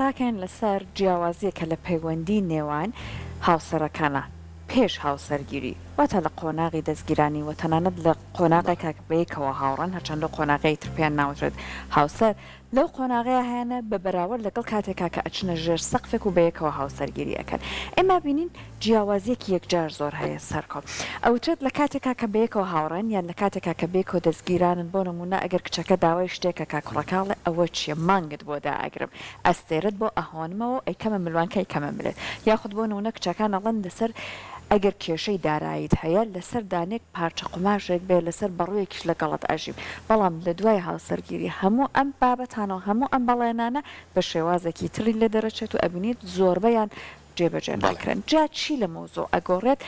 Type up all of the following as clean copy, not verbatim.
قساکەین لەسەر جیاوازیەکە لە پەیوەندی نێوان هاوسەرەکانە پێش هاوسەرگیری واتە لە قۆناغی دەستگیرانی و تەنانەت لە قۆناغێکا بەیەکەوە هاوڕان هەرچەند لەو قۆناغەی تر پێیان ناوترێت هاوسەر لەو قۆناغەیا هەیانە بە بەراوەرد لەگەڵ کاتێکا کە ئەچنە ژێر سەقفێک و بەیەکەوە هاوسەرگیری ئەکەن ئێمە بینین جیاوازیەکی یەکجار زۆر هەیە سەرکۆ ئەوترێت لە کاتێکا کە بەیەکەوە هاوڕێن یان لە کاتێکا کە بەیەکەوە دەستگیرانن بۆ نمونە ئەگەر کچەکە داوای شتێک ئەکا کوڕەکە ئەڵێ ئەوە چیە مانگت بۆ دائەگرم ئەستێرەت بۆ ئەهۆنمەوە و ئەیکەمە ملوانکە ئەیکەمە ملت یاخود بۆ نمونە کچەکان ئەڵێن لەسەر ئەگەر کێشەی داراییت هەیە لەسەر دانێک پارچە قوماشێک بێ لەسەر بەڕوویەکیش لەگەڵت ئەژیم بەڵام لە دوای هاوسەرگیری هەموو ئەم بابەتانە و هەموو ئەم بەڵێنانە بە شێوازێکی تری لێ دەرەچێت و ئەبینیت زۆربەیان جێبەجێ ناکرێن جا چی لە مەوزوع ئەگۆڕێت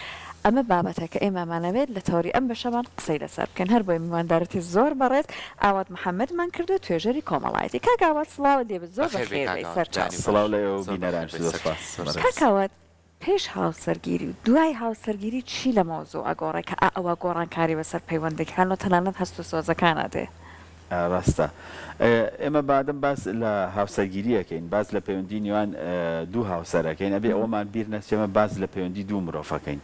ئەمە بابەتێکە ئێمە ئەمانەوێت لە تەوەری ئەم بەشەمان قسەی لەسەر بکەین هەر بۆیە میواندارەتی زۆر بەڕێز ئاوات محەمەدمان کردووە توێژەری کۆمەڵایەتی کاک ئاوات سڵاوت لێ بێت زۆر بەخێر بێی بەخێر کاک بێی ئاوات سەرچاو. بەیانی باش سڵاو لە ئێوە و زۆر بەخێر بینەرانیش بێی زۆر سەرچاو سوپاس بەڕێز. کاک ئاوات پێش هاوسەرگیری و دوای هاوسەرگیری چی لە مەوزوع ئەگۆڕێ کە ئا ئەوە گۆڕانکاری بەسەر پەیوەندیکان و تەنانەت هەست و سۆزەکانا دێ؟ ڕاستە ئێمە مادەم باس لە هاوسەرگیری ئەکەین باس لە پەیوەندی نێوان دوو هاوسەر ئەکەین ئەبێ ئەوەمان بیر نەچێ ئێمە باس لە پەیوەندی دوو مرۆڤ ئەکەین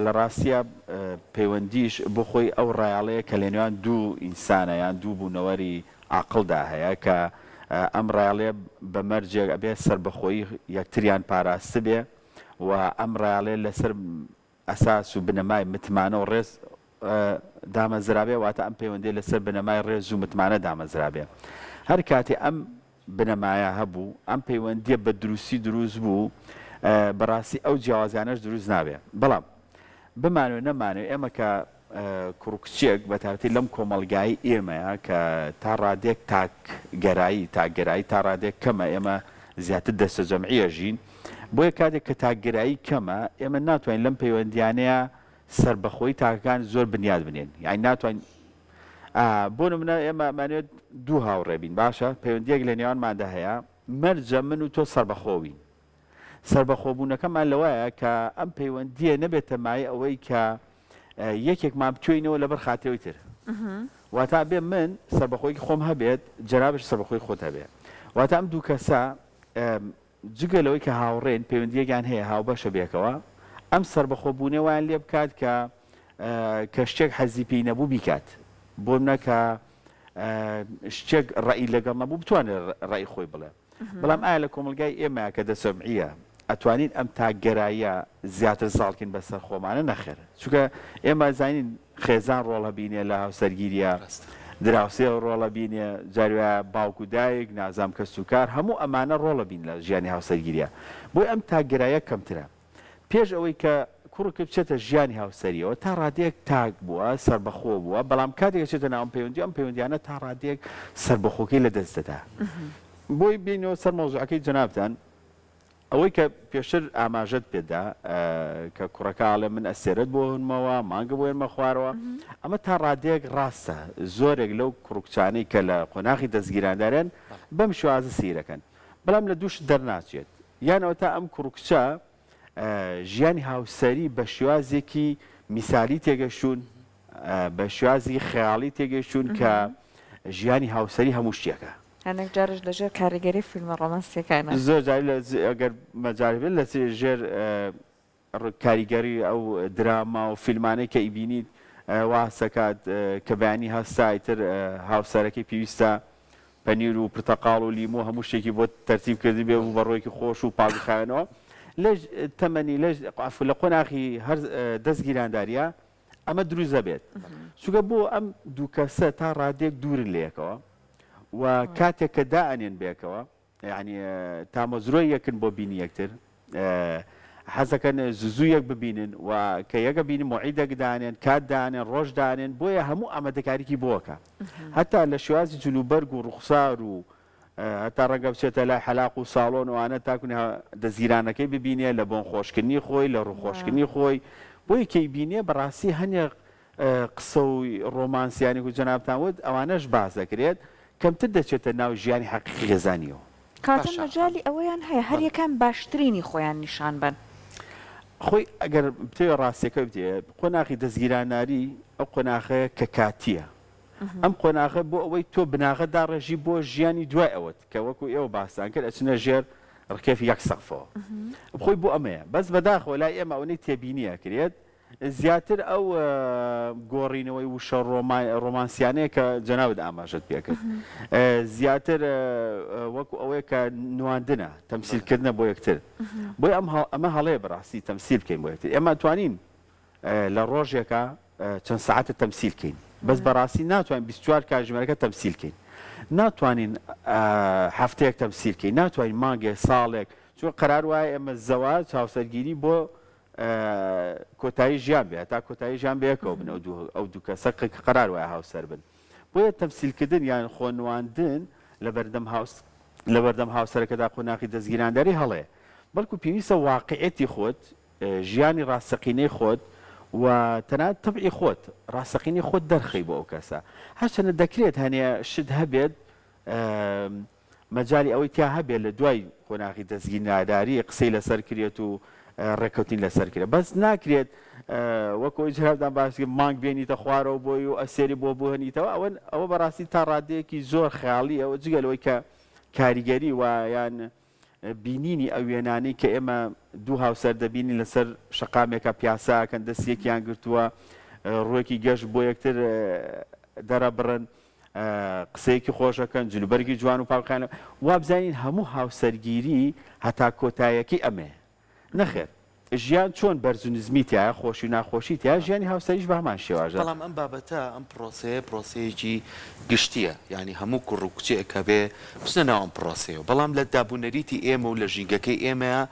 لە ڕاستیا پەیوەندیش بۆ خۆی ئەو ڕایەڵەیە کە لە نێوان دوو ئینسانە یان دوو بوونەوەری عاقڵدا هەیە کە ئەم ڕایەڵەیە بە مەرجێک ئەبێ سەربەخۆیی یەکتریان پاراستبێ و ئەم ڕایەڵەیە لەسەر ئەساس و بنەمای متمانە و ڕێز دامەزرابێ، واتە ئەم پەیوەندیە لەسەر بنەمای ڕێز و متمانە دامەزرابێ. هەر کاتێ ئەم بنەمایە هەبوو، ئەم پەیوەندیە بە دروستی دروست بوو، بەڕاستی ئەو جیاوازیانەش دروست نابێ. بەڵام بمانەوێ نەمانەوێ ئێمە کە کوڕ و کچێک بە تایبەتی لەم کۆمەڵگایەی ئێمەیە کە تا ڕادەیەک تاکگەرایی، تاکگەرایی تا ڕادەیەک کەمە، ئێمە زیاتر دەستەجەمعی ئەژین، بۆیە کاتێک کە تاکگەرایی کەمە ئێمە ناتوانین لەم پەیوەندیانەیە سەربەخۆیی تاکەکان زۆر بنیات بنێن یانی ناتوانین بۆ نمونە ئێمە ئەمانەوێت دوو هاوڕێ بین باشە پەیوەندیەک لە نێوانماندا هەیە مەرجە من و تۆ سەربەخۆ بین سەربەخۆبوونەکەمان لەوایە کە ئەم پەیوەندیە نەبێتە مایەی ئەوەی کە یەکێکمان بتوێینەوە لەبەر خاترەوەی تر واتا بێ من سەربەخۆیی خۆم هەبێت جەنابش سەربەخۆی خۆت هەبێ واتا ئەم دوو کەسە جگە لەوەی کە هاوڕێن پەیوەندیەکیان هەیە هاوبەشە بێکەوە ئەم سەربەخۆ بوونە وایان لێ بکات کە کە شتێک حەزی پێی نەبوو بیکات بۆ نمونە کە شتێک ڕەئی لەگەڵ نەبوو بتوانێت ڕەئی خۆی بڵێ بەڵام ئایا لە کۆمەڵگای ئێمە کە دەسەمعیە ئەتوانین ئەم تاکگەراییە زیاتر زاڵکەین بەسەر خۆمانە نەخێر چونکە ئێمە زانین خێزان ڕۆڵ هەبینێ لە هاوسەرگیریە دراوسێ ڕۆڵ ئەبینێ جاری وایە باوک و دایک نازام کەس و کار هەموو ئەمانە ڕۆڵ ئەبین لە ژیانی هاوسەرگیریە بۆیە ئەم تاکگەراییە کەمترە پێش ئەوەی کە کوڕ بچێتە ژیانی هاوسەریەوە تا ڕادەیەک تاک بووە سەربەخۆ بووە بەڵام کاتێک ئەچێتە ناو ئەم پەیوەندی ئەم پەیوەندیانە تا ڕادەیەک سەربەخۆکەی لە دەست دەدا بۆی بینەوە سەر مەوزوعەکەی جەنابتان ئەوەی کە پێشتر ئاماژەت پێ دا کە کوڕەکە ئەڵێ من ئەستێرەت بۆ هێنمەوە، مانگە بۆ هێنمە خوارەوە، ئەمە تا ڕادەیەک ڕاستە، زۆرێک لەو کوڕ و کچانەی کە لە قۆناغی دەستگیراندارن بەم شێوازە سەیرەکەن، بەڵام لە دوو شت دەرناچێت، یان ئەوەتا ئەم کوڕ و کچە ژیانی هاوسەری بە شێوازێکی میسالی تێگەشتوون، بە شێوازی خەیاڵی تێگەیشتوون کە ژیانی هاوسەری هەموو شتێکە. هەندێک جاریش لە ژێر کاریگەری فیلمە ڕۆمانسییەکانە. زۆر جاری لە ئەگەر مەجالی بێت لە ژێر کاریگەری ئەو دراما و فیلمانەی کە ئیبینیت وا هەست دەکات کە بەیانی هەستا ئیتر هاوسەرەکەی پێویستە پەنیر و پرتەقاڵ و لیمۆ هەموو شتێکی بۆ تەرتیب کردبێ و بە ڕوویەکی خۆش و پاک و خاوێنەوە لە تەمەنی لە عەفو لە قۆناغی هەر دەستگیرانداریە ئەمە دروست دەبێت چونکە بۆ ئەم دوو کەسە تا ڕادێک دوورن لە یەکەوە و کاتێک کە دائەنێن بێکەوە یعنی تامەزرۆی یەکن بۆ بینی یەکتر حەزەکەن زوو یەک ببینن و کە یەکە بینی مۆعیدەک دانێن کات دانێن ڕۆژ دانێن بۆیە هەموو ئامادەکاریکی بۆکە هەتا لە شێوازی جلوبەرگ و ڕوخسار و هەتا ڕەنگە بچێتە لای حەلاق و ساڵۆن و ئەوانە تاکو دەزگیرانەکەی ببینێ لە بۆن خۆشکردنی خۆی لە ڕوو خۆشکردنی خۆی بۆیە کەی بینێ بەڕاستی هەنێ قسە و ڕۆمانسیانی و جەنابتان وت ئەوانەش باس دەکرێت کەمتر دەچێتە ناو ژیانی حەقیقی خێزانیەوە. کەواتە مەجالی ئەوەیان هەیە هەریەکەیان باشترینی خۆیان نیشان بەن. خۆی ئەگەر بتەوێ ڕاستیەکە بتێ قۆناغی دەزگیراناری ئەو قۆناغەیە کە کاتیە. ئەم قۆناغە بۆ ئەوەی تۆ بناغە داڕێژی بۆ ژیانی دوای ئەوەت کە وەکو ئێوە باستان کرد ئەچنە ژێر ڕکێفی یەک سەقفەوە خۆی بۆ ئەمەیە بەس بەداخەوە لای ئێمە ئەوەی تێبینی ئەکرێت زیاتر ئەو گۆڕینەوەی وشە ڕۆمانسیانەیە کە جەنابت ئاماژەت پێکرد زیاتر وەکو ئەوەیە کە نواندنە تەمسیلکردنە بۆ یەکتر بۆی ئەم ئەمە هەڵەیە بەڕاستی تەمسیل بکەین بۆ یەکتر ئێمە توانین لە ڕۆژێکا چەند سەعاتە تەمسیل کەین بەس بەڕاستی ناتوانین 24 کاتژمێرەکە تەمسیل کەین ناتوانین هەفتەیەک تەمسیل کەین ناتوانین مانگێک ساڵێک چون قەرار وایە ئێمە زەواج هاوسەرگیری بۆ کۆتایی ژیان بێ هەتا کۆتایی ژیان بەیەکەوە بن ئەو دوو ئەو دوو کەسە کە قەرار وایە هاوسەر بن بۆیە تەمسیلکردن یان خۆنواندن لە بەردەم هاوس لە بەردەم هاوسەرەکەدا قۆناغی دەستگیرانداری هەڵەیە بەڵکو پێویستە واقعیەتی خۆت ژیانی ڕاستەقینەی خۆت و تەنانەت تەبعی خۆت ڕاستەقینەی خۆت دەرخەی بۆ ئەو کەسە هەرچەندە دەکرێت هەنێ شت هەبێت مەجالی ئەوەی تیا هەبێت لە دوای قۆناغی دەستگیرناداری قسەی لەسەر کرێت و ڕێککەوتنی لەسەر کرێت بەس ناکرێت وەک ئەوەی جەنابتان باس کرد مانگ بێنیتە خوارەوە بۆی و ئەسێری بۆ بهێنیتەوە ئەوە ئەوە بەڕاستی تا ڕادەیەکی زۆر خەیاڵیە و جگە لەوەی کە کاریگەری و یان بینینی ئەو وێنانەی کە ئێمە دوو هاوسەر دەبینین لەسەر شەقامێکە پیاسە ئەکەن دەست یەکیان گرتووە ڕووێکی گەش بۆ یەکتر دەرەبڕن قسەیەکی خۆش ئەکەن جلوبەرگی جوان و پاکخانە وابزانین هەموو هاوسەرگیری هەتا کۆتایەکەی ئەمەیە نەخێر ژیان چۆن بەرز و نزمی تیایە خۆشی و ناخۆشی تیایە ژیانی هاوسەریش بە هەمان شێوازە. بەڵام ئەم بابەتە ئەم پڕۆسەیە پڕۆسەیەکی گشتیە یانی هەموو کوڕ و کچێک هەبێ بچنە ناو ئەم پڕۆسەیەوە بەڵام لە دابونەریتی ئێمە و لە ژینگەکەی ئێمەیا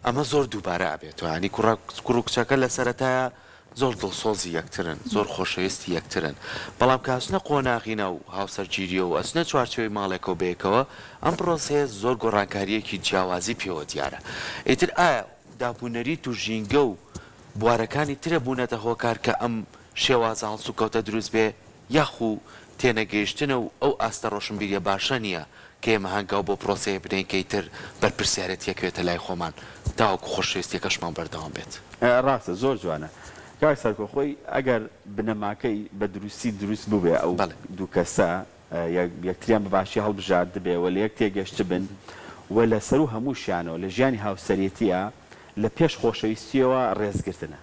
ئەمە زۆر دووبارە ئەبێتەوە یانی کوڕە کوڕ و کچەکە لە سەرەتایا زۆر دڵسۆزی یەکترن زۆر خۆشەویستی یەکترن بەڵام کە ئەچنە قۆناغی ناو هاوسەرگیریەوە و ئەچنە چوارچێوەی ماڵێکەوە بەیەکەوە ئەم پڕۆسەیە زۆر گۆڕانکارییەکی جیاوازی پێوە دیارە ئیتر ئایا دابونەریت و ژینگە و بوارەکانی ترە بوونەتە هۆکار کە ئەم شێوازە هەڵسوکەوتە دروست بێ یاخو تێنەگەیشتنە و ئەو ئاستە ڕۆشنبیریە باشە نیە کە ئێمە هەنگاو بۆ پرۆسەیە بنێین کە ئیتر بەرپرسیارێتیەکەوێتە لای خۆمان تاوەکو خۆشەویستیەکەشمان بەردەوام بێت. ڕاستە زۆر جوانە کاک سەرکۆ خۆی ئەگەر بنەماکەی بە دروستی دروست بوبێ ئەو بەڵێ. دوو کەسە یەکتریان بە باشی هەڵبژاردبێ و لە یەک تێگەشتبن و لە سەروو هەمووشیانەوە لە ژیانی هاوسەرێتیە لە پێش خۆشەویستیەوە ڕێزگرتنە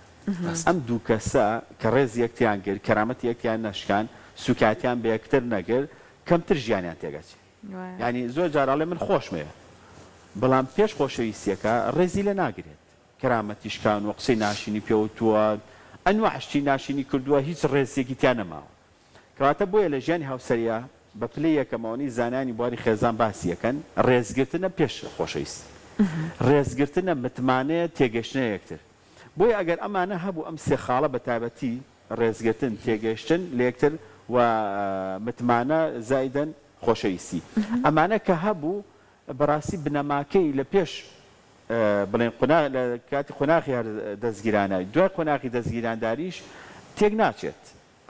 ئەم دوو کەسە کە ڕێزی یەکتریان گرت کەرامەتی یەکتریان نەشکان سوکایەتیان بە یەکتر نەگرت کەمتر ژیانیان تێگەچێ یانی زۆر جار ئەڵێ من خۆشمەوێ بەڵام پێش خۆشەویستیەکە ڕێزی لێ ناگرێت کەرامەتی شکانوە قسەی ناشینی پێوتووە ئەنواع شتی ناشینی کردووە هیچ ڕێزێکی تیا نەماوە کەواتە بۆیە لە ژیانی هاوسەریا بە پلەی یەکەم ئەوەنەی زانایانی بواری خێزان باسی ئەکەن ڕێزگرتنە پێش خۆشەویستی ڕێزگرتنە متمانەیە تێگەشتنە یەکتر بۆیە ئەگەر ئەمانە هەبوو ئەم سێ خاڵە بە تایبەتی ڕێزگرتن تێگەشتن لە یەکتر و متمانە زایدەن خۆشەویستی ئەمانە کە هەبوو بەڕاستی بنەماکەی لە پێش بڵێن قۆناغ لە کاتی قۆناغی هەر دەستگیرانە دوای قۆناغی دەستگیرانداریش تێک ناچێت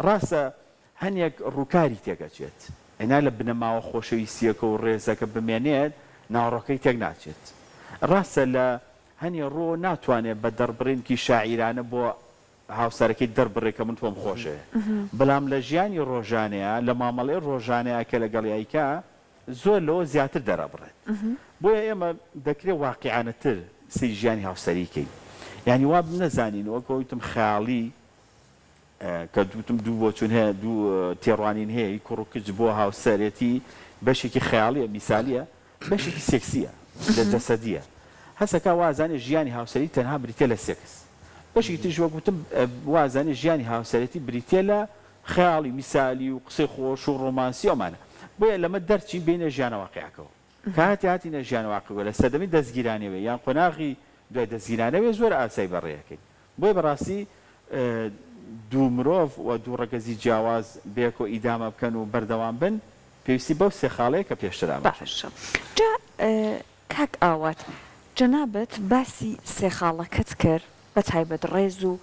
ڕاستە هەنێک ڕووکاری تێک ئەچێت ئەینا لە بنەماوە خۆشەویستیەکە و ڕێزەکە بمێنێت ناوەڕۆکەکەی تێک ناچێت ڕاستە لە هەنێ ڕووەوە ناتوانێت بە دەڕبڕینکی شاعیرانە بۆ هاوسەرەکەی دەربڕێ کە من تۆم خۆشەوێ بەلام لە ژیانی ڕۆژانەیا لە مامەڵەی ڕۆژانەیا کە لەگەڵی ئەیکا زۆر لەوە زیاتر دەرئەبڕێت بۆیە ئێمە دەکرێت واقیعانەتر سەیری ژیانی هاوسەری کەین یانی وا نەزانین وەک ئەوەی وتم خەیاڵی کە وتم دوو بۆچوون هەیە دوو تێڕوانین هەیە ی کوڕ و کچ بۆ هاوسەرێتی بەشێکی خەیاڵیە میسالیە بەشێکی سێکسیە لە جەسەدیە هەسەکا وازانێ ژیانی هاوسەری تەنها بریتیە لە سێکس بەشێکی تریش وەک وتم وازانێ ژیانی هاوسەرێتی بریتیە لە خەیاڵی میسالی و قسەی خۆش و ڕۆمانسی و ئەمانە بۆیە لەمە دەرچین بێینە ژیانە واقیعەکەوە کاتێ هاتینە ژیانە واقیعەکەوە لە سەردەمی دەستگیرانەوێ یان قۆناغی دوای دەستگیرانەوێ زۆر ئاسای بەڕێیەکەین بۆیە بەڕاستی دوو مرۆڤ و دوو ڕەگەزی جیاواز بەیەکەوە ئیدامە بکەن و بەردەوام بن پێویستی بەو سێ خاڵەیە کە پێشتر ئاماژەم باشە جا کاک ئاوات جەنابت باسی سێ خاڵەکەت کرد بە تایبەت ڕێز و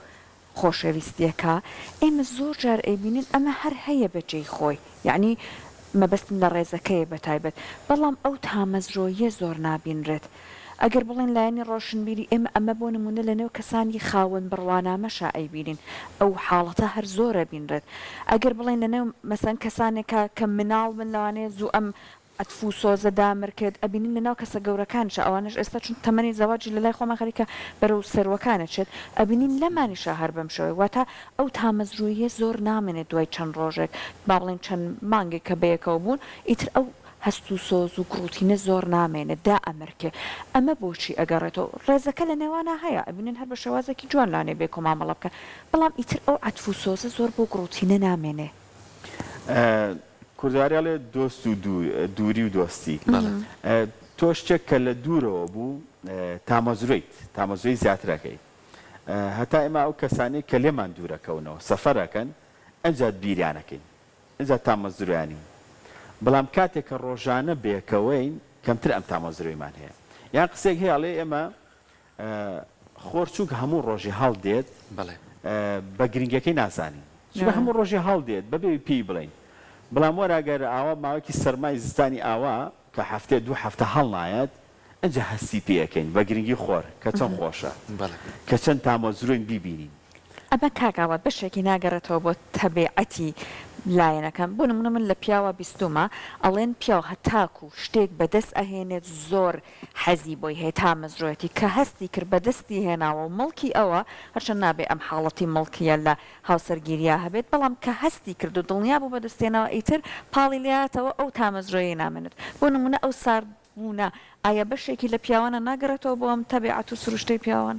خۆشەویستیەکە ئێمە زۆر جار ئەیبینین ئەمە هەر هەیە بە جێی خۆی یەعنی مەبەستم لە ڕێزەکەیە بە تایبەت بەڵام ئەو تامەزرۆییە زۆر نابینرێت. ئەگەر بڵێین لایەنی ڕۆشنبیری ئێمە ئەمە بۆ نموونە لە نێو کەسانی خاوەن بڕوانامەشا ئەیبینین ئەو حاڵەتە هەر زۆر ئەبینرێت. ئەگەر بڵێین لە نێو مەسەلەن کەسانێکا کە مناڵ بن لەوانەیە زوو ئەم عەتف و سۆزە دامرکێت، ئەبینین لە ناو کەسە گەورەکانیشا ئەوانەش ئێستا چون تەمەنی زەواجی لە لای خۆمان خەریکە بەرەو سەروەکان ئەچێت ئەبینین لەمانیشا هەر بەم شێوەیە واتە ئەو تامەزرۆییە زۆر نامێنێت دوای چەند ڕۆژێک با بڵێین چەند مانگێک کە بەیەکەوە بوون ئیتر ئەو هەست و سۆز و گڕوتینە زۆر نامێنێت دائەمرکێ ئەمە بۆچی ئەگەڕێتەوە ڕێزەکە لە نێوانا هەیە ئەبینن هەر بە شێوازێکی جوان لانێ بێکەوە مامەڵە بکەن بەڵام ئیتر ئەو عەتف و سۆزە زۆر بۆ گڕوتینە نامێنێ. کوردەواری ئەڵێ دۆست و دووری و دۆستی. تۆ شتێک کە لە دوورەوە بوو تامەزرۆیت، تامەزرۆی زیاتر ئەکەی. هەتا ئێمە ئەو کەسانەی کە لێمان دوورەکەونەوە سەفەر ئەکەن ئەنجا بیریان ئەکەین ئەنجا تامەزرۆیانین. بەڵام کاتێک کە ڕۆژانە بەیەکەوەین کەمتر ئەم تامەزرۆیمان هەیە. یان قسەیەک هەیە ئەڵێ ئێمە خۆر چونکە هەموو ڕۆژێ هەڵدێت بە گرنگیەکەی نازانین چونکە هەموو ڕۆژێ هەڵدێت بەبێ پێی بڵێین بەڵام وەرە گەر ئاوا ماوەیەکی سەرمای زستانی ئاوا کە هەفتەیە دوو هەفتە هەڵنایەت ئنجا هەستی پێ ئەکەین بە گرنگی خۆر کە چەند خۆشە کە چەند تامەزرۆین بیبینین. ئەمە کاک ئاوات بەشێکی ناگەڕێتەوە بۆ تەبیعەتی لایەنەکان بۆ نمونە من لە پیاوە بیستومە ئەڵێن پیاو هەتاکو شتێک بەدەست ئەهێنێت زۆر حەزی بۆی هەیە تامەزرۆیەتی کە هەستی کرد بەدەستی هێناوە و مڵکی ئەوە، هەرچەند نابێ ئەم حاڵەتی مڵکیە لە هاوسەرگیریا هەبێت، بەڵام کە هەستی کرد و دڵنیا بوو بەدەستی هێناوە ئیتر پاڵی لێ هاتەوە ئەو تامەزرۆیەی نامێنێت. بۆ نموونە ئەو سارد بوونە ئایا بەشێکی لە پیاوانە ناگەڕێتەوە بۆ ئەم تەبیعەت و سروشتەی پیاوان؟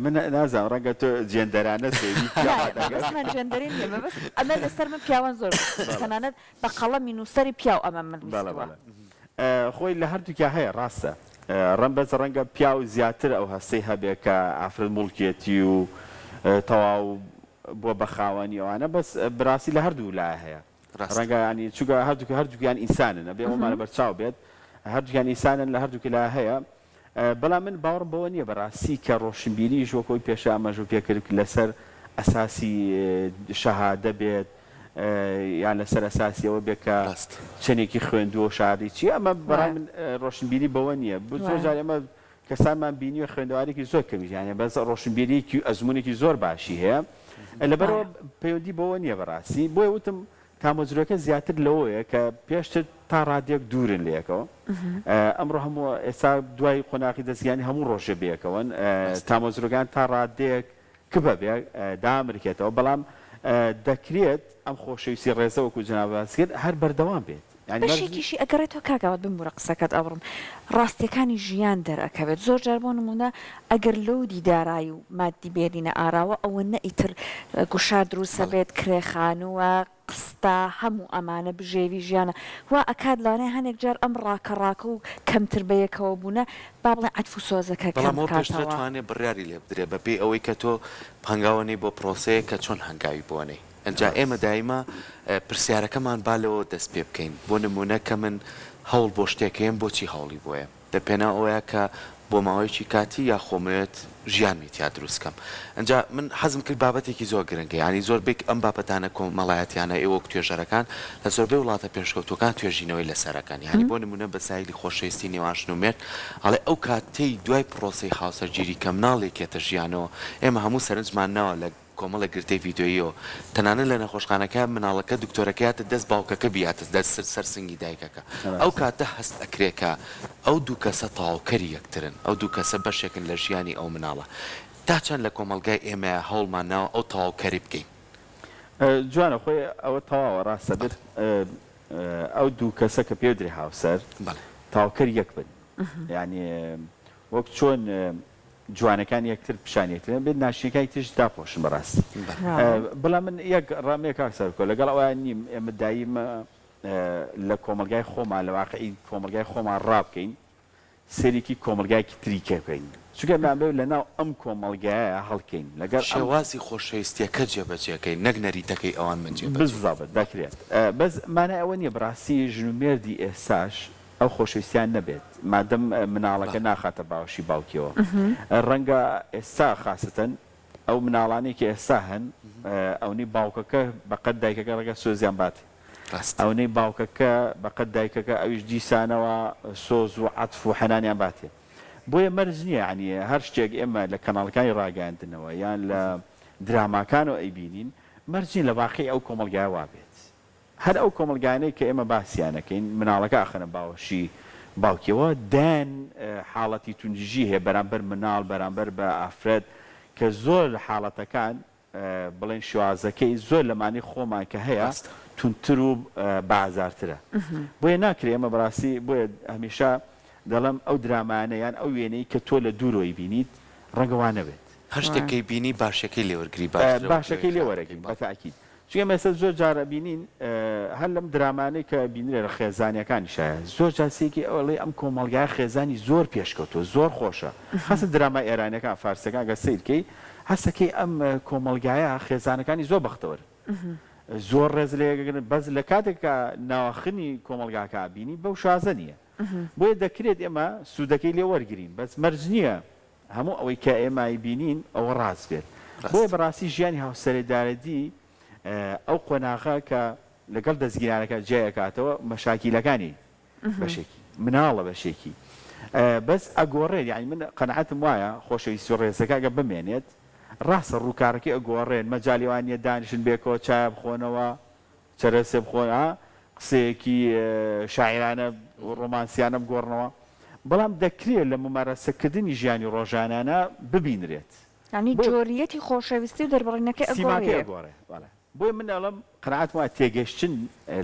من نازانم ڕەنگە تۆ جێندەرانە سەیری نا پیاوان دەکەی. مەبەستمان جێندەری نییە مەبەست ئەمە لەسەر من پیاوان زۆر تەنانەت بە قەڵەمی نووسەری پیاو ئەمەم من بەڵێ بیستووە. بەڵێ خۆی لە هەردووکیا هەیە ڕاستە ڕەم بەس ڕەنگە پیاو زیاتر ئەو هەستەی هەبێ کە ئافرەت موڵکیەتی و تەواو بووە بە خاوەنی ئەوانە بەس بەراستی لە هەردوو لایە هەیە ڕاستە. ڕەنگە یانی چونکە هەردووک هەردووکیان ئینسانن ئەبێ ئەوەمان لەبەرچاو بێت هەردووکیان ئینسانن لە هەردووک لا هەیە بەڵام من باوەڕم بەوە نییە بەڕاستی کە ڕۆشنبیریش وەک ئەوەی پێشتر ئاماژەو پێکرد لەسەر ئەساسی شەهادە بێت یان لەسەر ئەساسی ئەوە بێت کە ڕاست. چەندێکی خوێندووە و شەهادەی چییە ئەمە بەڕای وایە. من ڕۆشنبیری بەوە نییە زۆر وایە. جار ئێمە کەسانمان بینیوە خوێندەوارێکی زۆر کەمیشیان هەیە بەس ڕۆشنبیرییەکی و ئەزموونێکی زۆر باشی هەیە لەبەرئەوە وایە. پەیوەندی بەوە نییە بەڕاستی بۆیە وتم تامەزرۆکە زیاتر لەوەیە کە پێشتر تا ڕادەیەک دوورن لەیەکەوە، ئەمڕۆ هەموو ئێستا دوای قۆناغی دەستگیرانی هەموو ڕۆژێ بەیەکەوەن، تامەزرۆکان تا ڕادەیەک کپە بێ دامرکێتەوە، بەڵام دەکرێت ئەم خۆشەویستی ڕێزە وەکو جەنابت باست کرد هەر بەردەوام بێت. یانی مەرج بەشێکیشی ئەگەڕێتەوە کاک ئاوات بمبورە قسەکەت ئەبڕم ڕاستیەکانی ژیان دەرئەکەوێت زۆر جار بۆ نمونە ئەگەر لۆدی دارایی و مادی بێنینە ئاراوە ئەوەنە ئیتر گوشار دروست بەڵێ. ئەبێت کرێ خانووە قستە هەموو ئەمانە بژێوی ژیانە وا ئەکات لەوانەیە هەنێک جار ئەم ڕاکە ڕاکە و کەمتر بەیەکەوە بوونە با بڵێین عەتف و سۆزەکە کەم بەڵام ئەوە پێشتر بکاتەوە. ئەتوانێ بڕیاری لێ بدرێ بە پێی ئەوەی کە تۆ هەنگاو ئەنێی بۆ پرۆسەیەک کە چۆن هەنگاوی بۆ ئەنێی ئنجا ئێمە دایمە پرسیارەکەمان با لەوە دەست پێ بکەین بۆ نموونە کە من هەوڵ بۆ شتێک ئەیەم بۆچی هەوڵی بۆ ئەیەم؟ لە پێناو ئەوەیا کە بۆ ماوەیەکی کاتی یا خۆمەوێت ژیانمی تیا دروست کەم ئنجا من حەزم کرد بابەتێکی زۆر گرنگە یانی زۆربەی ئەم بابەتانە کۆمەڵایەتیانە ئێوە وەک توێژەرەکان لە زۆربەی وڵاتە پێشکەوتوەکان توێژینەوەی لەسەر ئەکەن یانی بۆ نمونە بەسایلی خۆشەویستی نێوان ژن و مێرد ئەڵێ ئەو کاتەی دوای پڕۆسەی هاوسەرگیری کە مناڵێک یەتە ژیانەوە ئێمە هەموو سەرنجمان ناوە لە کۆمەڵێک گرتەی ڤیدیۆییەوە تەنانەت لە نەخۆشخانەکە مناڵەکە دکتۆرەکە یاتە دەست باوکەکە بیاتە دەست سەر سنگی دایکەکە ئەو کاتە هەست ئەکرێ کە ئەو دوو کەسە تەواوکەری یەکترن ئەو دوو کەسە بەشێکن لە ژیانی ئەو مناڵە تا چەند لە کۆمەڵگای ئێمەیا هەوڵمان ناوە ئەو تەواوکەری بکەین؟ جوانە خۆی ئەوە تەواوە ڕاستە بێت ئەو دوو کەسە کە پێ درێ هاوسەر تەواوکەری یەک بن یانی وەک چۆن جوانەکان یەکتر پیشان یەکتر بێت ناشرینەکانی تریش داپۆشن بەڕاستی بەڵام من یەک ڕام هەیە کاک سەرکۆ لەگەڵ ئەوە نیم ئێمە دایمە لە کۆمەڵگای خۆمان لە واقعی کۆمەڵگای خۆمان ڕابکەین سەرێکی کۆمەڵگایەکی تری کێ بکەین چونکە ئێمە ئەمەوێت لەناو ئەم کۆمەڵگایە هەڵکەین لەگەڵ ئەم شێوازی خۆشەویستیەکە جێبەجێکەین نەک نەریتەکەی ئەوان من جێبەجێ بززەبت دەکرێت بەس مانای ئەوە نییە بەڕاستی ژن و مێردی ئێستاش ئەو خۆشەویستیان نەبێت مادەم مناڵەکە ناخاتە باوەشی باوکیەوە ڕەنگە ئێستا خاسەتەن ئەو مناڵانەی کە ئێستا هەن ئەونەی باوکەکە بەقەد دایکەکە ڕەنگە سۆزیان باتێ ئەونەی باوکەکە بەقەد دایکەکە ئەویش دیسانەوە سۆز و عەتف و حەنانیان باتێ. بۆیە مەرج نییە یانی هەر شتێک ئێمە لە کەناڵەکانی ڕاگەیاندنەوە یان لە دراماکانەوە ئەیبینین مەرج نییە لە واقیعی ئەو کۆمەڵگایە وابێت. هەر ئەو کۆمەڵگایانەی کە ئێمە باسیان ئەکەین مناڵەکە ئەخەنە باوەشی باوکیەوە دەیان حاڵەتی توندیژی هەیە بەرامبەر مناڵ بەرامبەر بە ئافرەت کە زۆر لە حاڵەتەکان بڵێن شێوازەکەی زۆر لەمانەی خۆمان کە هەیە توندتر و بە ئازارترە بۆیە ناکرێ ئێمە بەڕاستی بۆیە هەمیشە دەڵێم ئەو درامایانە یان ئەو وێنەی کە تۆ لە دوورەوەی بینیت ڕەنگە وا نەبێت. هەر شتێک کەی بینی باشەکەی لێ وەرگری باشترە وەک باشەکەی لەوەی لێ خراپەکەی وەرەگرین بەڵێ. بە تەئکید چونکە ئێمە ئێستا زۆر جار ئەبینین هەر لەم درامانەی کە بینرێ لە خێزانیەکانیشایە زۆر جار سەیرکەی ئەڵێی ئەم کۆمەڵگایە خێزانی زۆر پێشکەوتوە زۆر خۆشە خەسە دراما ئێرانیەکان فارسیەکان گەر سەیرکەی هەستەکەی ئەم کۆمەڵگایە خێزانەکانی زۆر بەختەوەرن زۆر ڕێز لە یەکەگرن بەس لە کاتێک کە ناواخنی کۆمەڵگاکە ئەبینی بەو شازە نییە بۆیە دەکرێت ئێمە سوودەکەی لێ وەرگرین بەس مەرج نییە هەموو ئەوەی کە ئێمە ئەیبینین ئەوە ڕاست بێت. بۆیە بەڕاستی ژیانی هاوسەرێدارەدی ئەو قۆناغە کە لەگەڵ دەستگیرانەکە جیای ئەکاتەوە مەشاکیلەکانی بەشێکی مناڵە بەشێکی بەس ئەگۆڕێت یانی من قەناعەتم وایە خۆشەویستی و ڕێزەکە ئەگەر بمێنێت ڕاستە ڕووکارەکەی ئەگۆڕێن مەجالی وان نیە دانیشن بێکەوە چایە بخۆنەوە چەرەسێ بخۆن ئا قسەیەکی شاعیرانە و ڕۆمانسیانە بگۆڕنەوە، بەڵام دەکرێ لە مومارەسەکردنی ژیانی ڕۆژانانە ببینرێت. یانی بۆیە جۆرییەتی خۆشەویستی و دەربڕینەکەی سیماکەی ئەگۆڕێ. ئەگۆڕێ. بەڵێ. بۆیە من ئەڵێم قەناعەتم وایە تێگەیشتن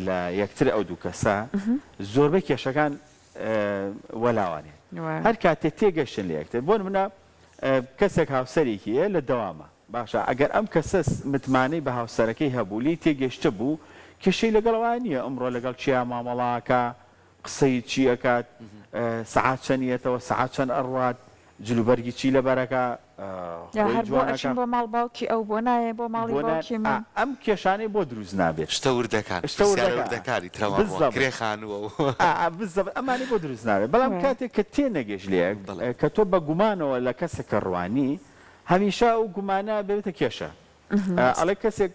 لە یەکتر ئەو دوو کەسە زۆربەی کێشەکان وەلاوەنێت. هەر کاتێ تێگەشتن لە یەکتر، بۆ نمونە کەسێک هاوسەرێکی هەیە لە دەوامە، باشە ئەگەر ئەم کەسە متمانەی بە هاوسەرەکەی هەبوو لێی تێگەشتبوو کێشەی لەگەڵ ئەوا نییە ئەمڕۆ لەگەڵ کێیا مامەڵە ئەکا قسەی چی ئەکات سەعات چەند یەتەوە سەعات چەند ئەڕوات جلوبەرگی چی لەبەر ئەکا یا خۆی هەر بۆ جوان ئەچین ئەکا بۆ ماڵ باوکی ئەو بۆ نایەی بۆ ماڵی بۆ نا باوکی ئا من. ئەم کێشانەی بۆ دروست نابێت شتە وردەکان شتە پرسیارە وردەکان وردەکانی ترەوان بۆ بالضبط کرێ خانووە و. ئا ئا بالضبط ئەمانەی بۆ دروست نابێت بەڵام کاتێک کە تێنەگەیشت لە یەک بەڵێ. کە تۆ بە گومانەوە لە کەسەکە ڕوانی هەمیشە ئەو گومانە ببێتە کێشە. ئەڵێ کەسێک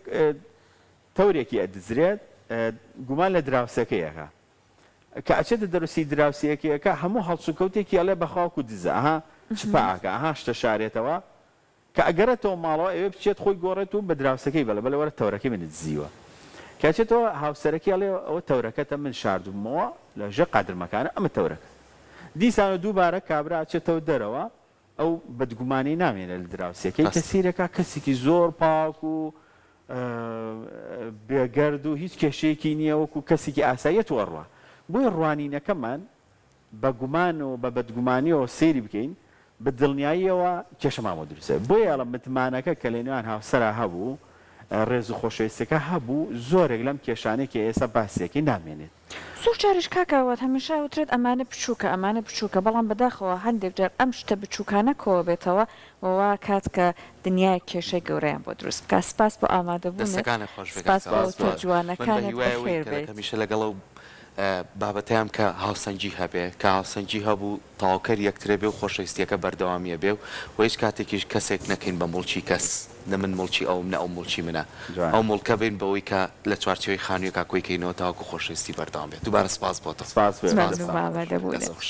تەورێکی ئەدزرێت گومان لە دراوسێکەی ئەکا. کە ئەچێتە دەروسی دراوسێیەکەی ئەکا هەموو هەڵسوکەوتێکی ئەڵێ بەخوا وەکو دزە ئەها چپا ئەکا ئەها شتە شارێتەوە. کە ئەگەڕێتەوە ماڵەوە ئەیەوێ بچێت خۆی گۆڕێت و بە دراوسێکەی بڵێ بەڵێ وەرە تەورەکەی منت دزیوە. کە ئەچێتەوە هاوسەرەکەی ئەڵێ ئەوە تەورەکەتە من شاردبوومەوە لە ژێر قادرمەکانە ئەمە تەورەکەتە. دیسانەوە دووبارە کابرا ئەچێتەوە دەرەوە ئەو بەدگومانی نامێنێ لە دراوسێکەی کە ڕاستە. سەیرەکا کەسێکی زۆر پاک و بێگەرد و هیچ کێشەیەکی نییە وەکو کەسێکی ئاساییە تو ئەڕوا بۆیە ڕوانینەکەمان بە گومان و بە بەدگومانیەوە سەیری بکەین بە دڵنیاییەوە کێشەمان بۆ دروست دەبێت بۆیە ئەڵێم متمانەکە کە لە نێوان هاوسەرا هەبوو ڕێز و خۆشەویستیەکە هەبوو زۆرێک لەم کێشانەی کە ئێستا باسی ئەکەین نامێنێت. زۆر جاریش کاک ئاوات هەمیشە ئەوترێت ئەمانە بچووکە ئەمانە بچووکە بەڵام بەداخەوە هەندێک جار ئەم شتە بچووکانە کۆوەبێتەوە و وا کات کە دنیایەک کێشەی گەورەیان بۆ دروست بکات سپاس بۆ ئامادەبوونت دەستەکانت خۆش بێ کاک سپاس بۆ ئاوات وتە من بە جوانەکانت هیوای ئەوەی بەخێر کە بێیت. هەمیشە لەگەڵ ئەو بابەتەیام کە هاوسەنگی هەبێ کە هاوسەنگی هەبوو تەواوکەر یەکترە بێ و خۆشەویستیەکە بەردەوامیە بێ و وە هیچ کاتێکیش کەسێک نەکەین بە موڵکی کەس نە من موڵکی ئەوم نە ئەو موڵکی منە جوان. ئەو موڵکە بین بەوەی کە لە چوارچێوەی خانوویەکا کۆی کەینەوە تاوەکو خۆشەویستی بەردەوام بێت دووبارە سپاس بۆ تۆ سپاس بۆ ئێوە مەمنون دەستان بۆ خۆش بێت. ئامادەبوونت. دەست خۆش.